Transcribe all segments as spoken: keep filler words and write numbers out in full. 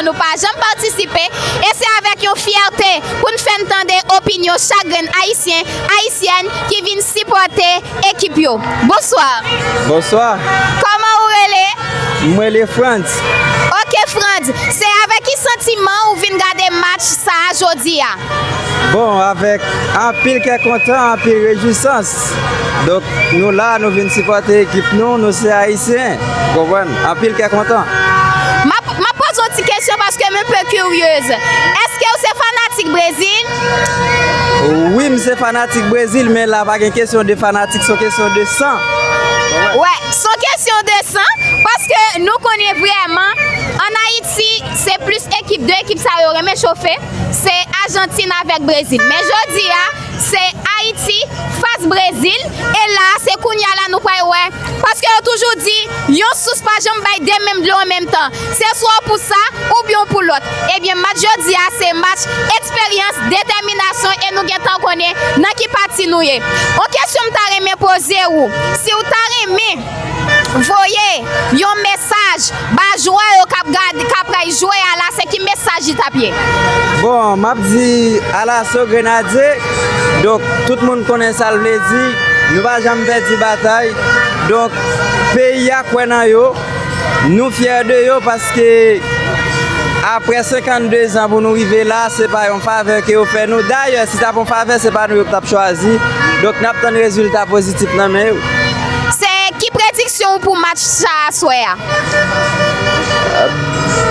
nou pa janm patisipe, e se avèk yon fyète pou n fè n tande opinyon chak grenn Ayisyen, Ayisyèn ki vin sipòte ekip yo. Bonswa. Bonswa. Kòman ou rele? M rele Frantz. Ok, Frantz, se avèk ki santiman ou vin gade match sa a jodi a? Bon, avèk anpil kè kontan, anpil rejwisans. Donk, nou la, nou vin sipòte ekip nou, nou se Ayisyen. Ou konprann? Anpil kè kontan. M ap, m ap poze yon ti kesyon paske m enpe kiryez. Èske w se fanatik Brezil? Wi, m se fanatik Brezil, men la pa gen kesyon de fanatik, se yon kesyon de san. Wè, se yon kesyon de san, paske nou konnen vrèman, ann Ayiti, se plis ekip, de ekip sa yo renmen chofe, se Ajantin avèk Brezil. Men jodi a, se Ayiti fas Brezil, e la, se kounye a la nou pral wè. Paske yo toujou di, yon sous pa janm bay de menm dlo an menm tan. Se swa w pou sa, oubyen w pou lòt. Ebyen, match jodi a, se match eksperyans, detèminasyon, e nou gentan konnen nan ki pati nou ye. Yon kesyon m ta renmen poze w, si w ta renmen voye yon mesaj ba jwè yo k ap gad, k ap pral jwe a la, se ki mesaj li t ap ye? Bon, m ap di alaso Grenadye. Donk, tout moun konnen sa l vle di. Nou pa janm pèdi batay. Donk, peyi a kwè nan yo. Nou fyè de yo paske apre senkannde zan pou nou rive la, se pa yon favè ke yo fè nou. Dayè, si t ap yon favè, se pa nou yo k t ap chwazi. Donk, n ap tann rezilta pozitif nan men yo. Se ki prediksyon w pou match sa aswè a?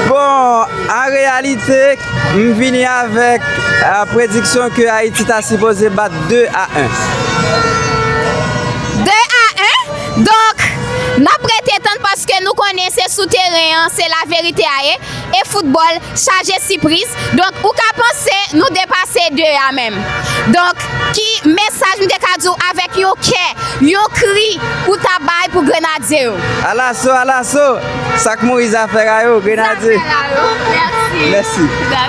Bon, an reyalite, m vini avèk, a, prediksyon ke Ayiti ta sipoze bat de a en. De a en? Donk, n ap rete tann paske nou konnen se sou teren an, se laverite a ye. E foutbòl chaje sipriz. Donk, ou ka panse nou depase de a menm. Donk, ki mesaj m te ka di w avèk yon kè, yon kri ou ta bay pou Grenadye yo? Alaso, alaso! Sa k mouri zafè a yo, Grenadye. Zafè a yo. Mèsi. Mèsi. Dakò.